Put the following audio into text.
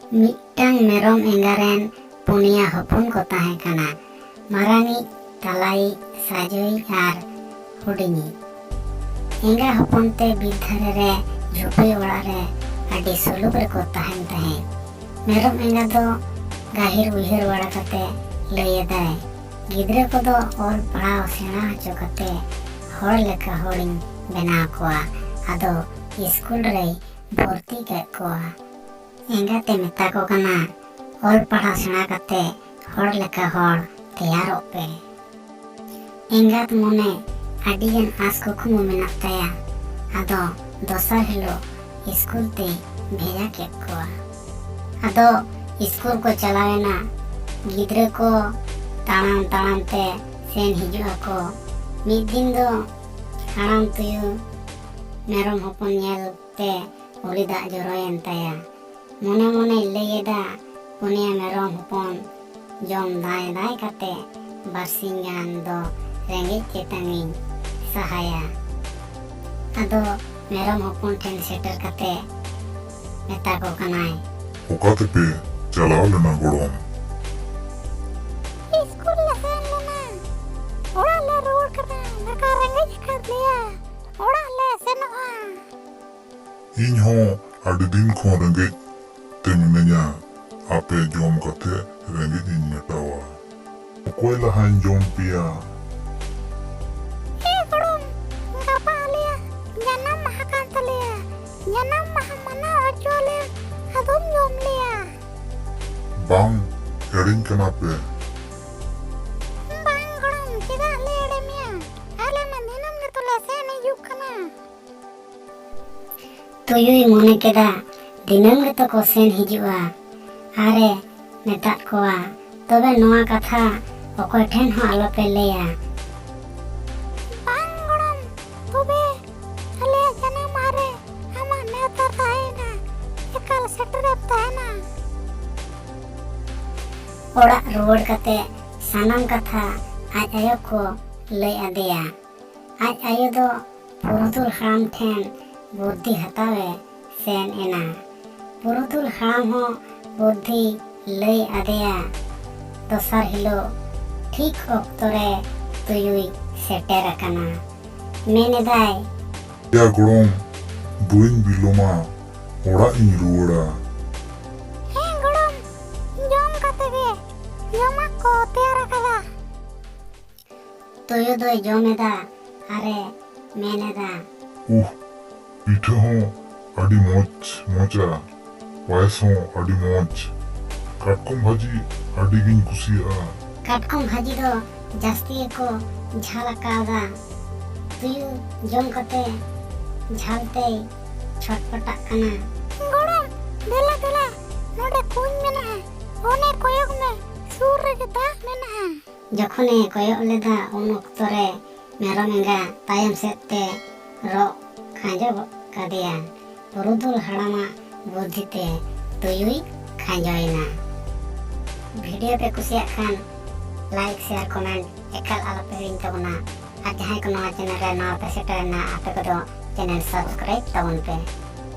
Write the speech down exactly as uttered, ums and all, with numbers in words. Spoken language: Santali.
ᱢᱤᱫᱴᱟᱝ ᱢᱮᱨᱚᱢ ᱮᱸᱜᱟ ᱨᱮᱱ ᱯᱩᱱᱭᱟ ᱦᱚᱯᱚᱱ ᱠᱚ ᱛᱟᱦᱮᱸ ᱠᱟᱱᱟ, ᱢᱟᱨᱟᱝᱤᱡ, ᱛᱟᱞᱟᱭᱤᱡ, ᱥᱟᱡᱚᱭᱤᱡ ᱟᱨ ᱦᱩᱰᱤᱧᱤᱡ᱾ ᱮᱸᱜᱟ ᱦᱚᱯᱚᱱ ᱛᱮ ᱵᱤᱨ ᱫᱷᱟᱨᱮ ᱨᱮ ᱡᱷᱩᱯᱲᱤ ᱚᱲᱟᱜ ᱨᱮ ᱟᱹᱰᱤ ᱥᱩᱞᱩᱠ ᱨᱮᱠᱚ ᱛᱟᱦᱮᱱ ᱛᱟᱦᱮᱸᱫ᱾ ᱢᱮᱨᱚᱢ ᱮᱸᱜᱟ ᱫᱚ ᱜᱟᱹᱦᱤᱨ ᱩᱭᱦᱟᱹᱨ ᱵᱟᱲᱟ ᱠᱟᱛᱮ ᱞᱟᱹᱭ ᱮᱫᱟᱭ, "ᱜᱤᱫᱽᱨᱟᱹ ᱠᱚᱫᱚ ᱚᱞ ᱯᱟᱲᱦᱟᱣ ᱥᱮᱬᱟ ᱦᱚᱪᱚ ᱠᱟᱛᱮ ᱦᱚᱲ ᱞᱮᱠᱟ ᱦᱚᱲᱤᱧ ᱵᱮᱱᱟᱣ ᱠᱚᱣᱟ, ᱟᱫᱚ ᱤᱥᱠᱩᱞ ᱨᱮᱭ ᱵᱷᱚᱨᱛᱤ ᱠᱟᱜ ᱠᱚᱣᱟ᱾" ᱮᱸᱜᱟᱛᱮ ᱢᱮᱛᱟ ᱠᱚ ᱠᱟᱱᱟ, "ᱚᱞ ᱯᱟᱲᱦᱟᱣ ᱥᱮᱬᱟ ᱠᱟᱛᱮ ᱦᱚᱲ ᱞᱮᱠᱟ ᱦᱚᱲ ᱛᱮᱭᱟᱨᱚᱜ ᱯᱮ᱾" ᱮᱸᱜᱟᱛ ᱢᱚᱱᱮ ᱟᱹᱰᱤᱜᱟᱱ ᱟᱸᱥ ᱠᱩᱠᱢᱩ ᱢᱮᱱᱟᱜ ᱛᱟᱭᱟ, ᱟᱫᱚ ᱫᱚᱥᱟᱨ ᱦᱤᱞᱳᱜ ᱤᱥᱠᱩᱞ ᱛᱮᱭ ᱵᱷᱮᱡᱟ ᱠᱮᱫ ᱠᱚᱣᱟ᱾ ᱟᱫᱚ ᱤᱥᱠᱩᱞ ᱠᱚ ᱪᱟᱞᱟᱣᱮᱱᱟ᱾ ᱜᱤᱫᱽᱨᱟᱹ ᱠᱚ ᱛᱟᱲᱟᱢ ᱛᱟᱲᱟᱢ ᱛᱮ ᱥᱮᱱ ᱦᱤᱡᱩᱜ ᱟᱠᱚ᱾ ᱢᱤᱫ ᱫᱤᱱ ᱫᱚ ᱦᱟᱲᱟᱢ ᱛᱩᱭᱩ ᱢᱮᱨᱚᱢ ᱦᱚᱯᱚᱱ ᱧᱮᱞ ᱛᱮ ᱩᱞᱤ ᱫᱟᱜ ᱡᱚᱨᱚᱭᱮᱱ ᱛᱟᱭᱟ᱾ ᱢᱚᱱᱮ ᱢᱚᱱᱮᱭ ᱞᱟᱹᱭ ᱮᱫᱟ, "ᱯᱩᱱᱭᱟ ᱢᱮᱨᱚᱢ ᱦᱚᱯᱚᱱ ᱡᱚᱢ ᱫᱟᱭ ᱫᱟᱭ ᱠᱟᱛᱮ ᱵᱟᱨᱥᱤᱧ ᱜᱟᱱ ᱫᱚ ᱨᱮᱸᱜᱮᱡ ᱛᱮᱛᱟᱝᱤᱧ ᱥᱟᱦᱟᱭᱟ᱾" ᱟᱫᱚ ᱢᱮᱨᱚᱢ ᱦᱚᱯᱚᱱ ᱴᱷᱮᱱ ᱥᱮᱴᱮᱨ ᱠᱟᱛᱮ ᱢᱮᱛᱟ ᱠᱚ ᱠᱟᱱᱟᱭ, "ᱚᱠᱟ ᱛᱮᱯᱮ ᱪᱟᱞᱟᱣ ᱞᱮᱱᱟ ᱜᱚᱲᱚᱢ?" "ᱤᱥᱠᱩᱞ ᱞᱮ ᱥᱮᱱ ᱞᱮᱱᱟ, ᱚᱲᱟᱜ ᱞᱮ ᱨᱩᱣᱟᱹᱲ ᱠᱟᱱᱟ, ᱫᱟᱠᱟ ᱨᱮᱸᱜᱮᱡ ᱟᱠᱟᱫ ᱞᱮᱭᱟ, ᱚᱲᱟᱜ ᱞᱮ ᱥᱮᱱᱚᱜᱼᱟ᱾" "ᱤᱧ ᱦᱚᱸ ᱟᱹᱰᱤ ᱫᱤᱱ ᱠᱷᱚᱱ ᱨᱮᱸᱜᱮᱡ ᱛᱮ ᱢᱤᱱᱟᱹᱧᱟ, ᱟᱯᱮ ᱡᱚᱢ ᱠᱟᱛᱮ ᱨᱮᱸᱜᱮᱡ ᱤᱧ ᱢᱮᱴᱟᱣᱟ᱾ ᱚᱠᱚᱭ ᱞᱟᱦᱟᱧ ᱡᱚᱢ ᱯᱮᱭᱟ?" "ᱮ ᱜᱚᱲᱚᱢ, ᱜᱟᱯᱟ ᱟᱞᱮᱭᱟᱜ ᱡᱟᱱᱟᱢ ᱢᱟᱦᱟ ᱠᱟᱱ ᱛᱟᱞᱮᱭᱟ, ᱡᱟᱱᱟᱢ ᱢᱟᱦᱟ ᱢᱟᱱᱟᱣ ᱦᱚᱪᱚ ᱟᱞᱮ, ᱟᱫᱚᱢ ᱡᱚᱢ ᱞᱮᱭᱟ᱾" "ᱵᱟᱝ, ᱮᱲᱮᱧ ᱠᱟᱱᱟ ᱯᱮ?" "ᱵᱟᱝ ᱜᱚᱲᱚᱢ, ᱪᱮᱫᱟᱜ ᱞᱮ ᱮᱲᱮ ᱢᱮᱭᱟ? ᱟᱞᱮ ᱢᱟ ᱫᱤᱱᱟᱹᱢ ᱜᱮᱛᱚ ᱞᱮ ᱥᱮᱱ ᱦᱤᱡᱩᱜ ᱠᱟᱱᱟ᱾" ᱛᱩᱭᱩᱭ ᱢᱚᱱᱮ ᱠᱮᱫᱟ, ᱫᱤᱱᱟᱹᱢ ᱜᱮᱛᱚ ᱠᱚ ᱥᱮᱱ ᱦᱤᱡᱩᱜᱼᱟ᱾ ᱟᱨᱮ ᱢᱮᱛᱟᱫ ᱠᱚᱣᱟ, "ᱛᱚᱵᱮ ᱱᱚᱣᱟ ᱠᱟᱛᱷᱟ ᱚᱠᱚᱭ ᱴᱷᱮᱱ ᱦᱚᱸ ᱟᱞᱚᱯᱮ ᱞᱟᱹᱭᱟ᱾" "ᱵᱟᱝ ᱜᱚᱲᱚᱢ, ᱛᱚᱵᱮ ᱟᱞᱮᱭᱟᱜ ᱡᱟᱱᱟᱢ ᱢᱟᱦᱟ ᱨᱮ ᱟᱢᱟᱜ ᱱᱮᱣᱛᱟ ᱛᱟᱦᱮᱸᱭᱮᱱᱟ, ᱮᱠᱟᱞ ᱥᱮᱴᱮᱨᱮᱢ ᱛᱟᱦᱮᱱᱟ᱾" ᱚᱲᱟᱜ ᱨᱩᱣᱟᱹᱲ ᱠᱟᱛᱮ ᱥᱟᱱᱟᱢ ᱠᱟᱛᱷᱟ ᱟᱡ ᱟᱭᱳ ᱠᱚ ᱞᱟᱹᱭ ᱟᱫᱮᱭᱟ᱾ ᱟᱡ ᱟᱭᱳ ᱫᱚ ᱯᱩᱨᱩᱫᱷᱩᱞ ᱦᱟᱲᱟᱢ ᱴᱷᱮᱱ ᱵᱩᱫᱽᱫᱷᱤ ᱦᱟᱛᱟᱣᱮ ᱥᱮᱱ ᱮᱱᱟ᱾ ᱯᱩᱨᱩᱫᱷᱩᱞ ᱦᱟᱲᱟᱢ ᱦᱚᱸ ᱵᱩᱫᱽᱫᱷᱤ ᱞᱟᱹᱭ ᱟᱫᱮᱭᱟ᱾ ᱫᱚᱥᱟᱨ ᱦᱤᱞᱳᱜ ᱴᱷᱤᱠ ᱚᱠᱛᱚ ᱨᱮ ᱛᱩᱭᱩᱭ ᱥᱮᱴᱮᱨ ᱟᱠᱟᱱᱟ᱾ ᱢᱮᱱ ᱮᱫᱟᱭ, "ᱭᱟ ᱜᱚᱲᱚᱢ, ᱵᱟᱹᱧ ᱵᱤᱞᱚᱢᱟ, ᱚᱲᱟᱜ ᱤᱧ ᱨᱩᱣᱟᱹᱲᱟ᱾" "ᱦᱮᱸ ᱜᱚᱲᱚᱢ, ᱡᱚᱢ ᱠᱟᱛᱮ ᱜᱮ, ᱡᱚᱢᱟᱜ ᱠᱚ ᱛᱮᱭᱟᱨ ᱟᱠᱟᱫᱟ᱾" ᱛᱩᱭᱩ ᱫᱚᱭ ᱡᱚᱢ ᱮᱫᱟ ᱟᱨᱮ ᱢᱮᱱ ᱮᱫᱟ, "ᱩᱦ, ᱯᱤᱴᱷᱟᱹ ᱦᱚᱸ ᱟᱹᱰᱤ ᱢᱚᱡᱽ, ᱢᱚᱡᱟ, ᱯᱟᱭᱮᱥ ᱦᱚᱸ ᱟᱹᱰᱤ ᱢᱚᱡᱽ᱾ ᱠᱟᱴᱠᱚᱢ ᱵᱷᱟᱹᱡᱤ ᱟᱹᱰᱤ ᱜᱤᱧ ᱠᱩᱥᱤᱭᱟᱜᱼᱟ᱾" ᱠᱟᱴᱠᱚᱢ ᱵᱷᱟᱹᱡᱤ ᱫᱚ ᱡᱟᱹᱥᱛᱤ ᱜᱮᱠᱚ ᱡᱷᱟᱞ ᱟᱠᱟᱫᱟ᱾ ᱛᱩᱭᱩ ᱡᱚᱢ ᱠᱟᱛᱮ ᱡᱷᱟᱞ ᱛᱮᱭ ᱪᱷᱚᱴᱯᱚᱴᱟᱜ ᱠᱟᱱᱟ᱾ "ᱜᱚᱲᱚᱢ, ᱫᱮᱞᱟ ᱫᱮᱞᱟ, ᱱᱚᱰᱮ ᱠᱩᱧ ᱢᱮᱱᱟᱜᱼᱟ, ᱚᱱᱮ ᱠᱚᱭᱚᱜ ᱢᱮ, ᱥᱩᱨ ᱨᱮᱜᱮ ᱫᱟᱜ ᱢᱮᱱᱟᱜᱼᱟ᱾" ᱡᱚᱠᱷᱚᱱᱮ ᱠᱚᱭᱚᱜ ᱞᱮᱫᱟ, ᱩᱱ ᱚᱠᱛᱚ ᱨᱮ ᱢᱮᱨᱚᱢ ᱮᱸᱜᱟ ᱛᱟᱭᱚᱢ ᱥᱮᱫ ᱛᱮ ᱨᱚᱜ ᱠᱷᱟᱸᱡᱚ ᱜᱚᱫ ᱠᱟᱫᱮᱭᱟ᱾ ᱯᱩᱨᱩᱫᱷᱩᱞ ᱦᱟᱲᱟᱢᱟᱜ ᱵᱩᱫᱽᱫᱷᱤ ᱛᱮ ᱛᱩᱭᱩᱭ ᱠᱷᱟᱸᱡᱚᱭᱮᱱᱟ᱾ ᱵᱷᱤᱰᱤᱭᱳ ᱯᱮ ᱠᱩᱥᱤᱭᱟᱜ ᱠᱷᱟᱱ like, share, comment ᱮᱠᱟᱞ ᱟᱞᱚᱯᱮ ᱦᱤᱲᱤᱧ ᱛᱟᱵᱚᱱᱟ᱾ ᱟᱨ ᱡᱟᱦᱟᱸᱭ ᱠᱚ ᱱᱚᱣᱟ ᱪᱮᱱᱮᱞ ᱨᱮ ᱱᱟᱣᱟ ᱯᱮ ᱥᱮᱴᱮᱨ ᱮᱱᱟ, ᱟᱯᱮ ᱠᱚᱫᱚ ᱪᱮᱱᱮᱞ subscribe ᱛᱟᱵᱚᱱ ᱯᱮ᱾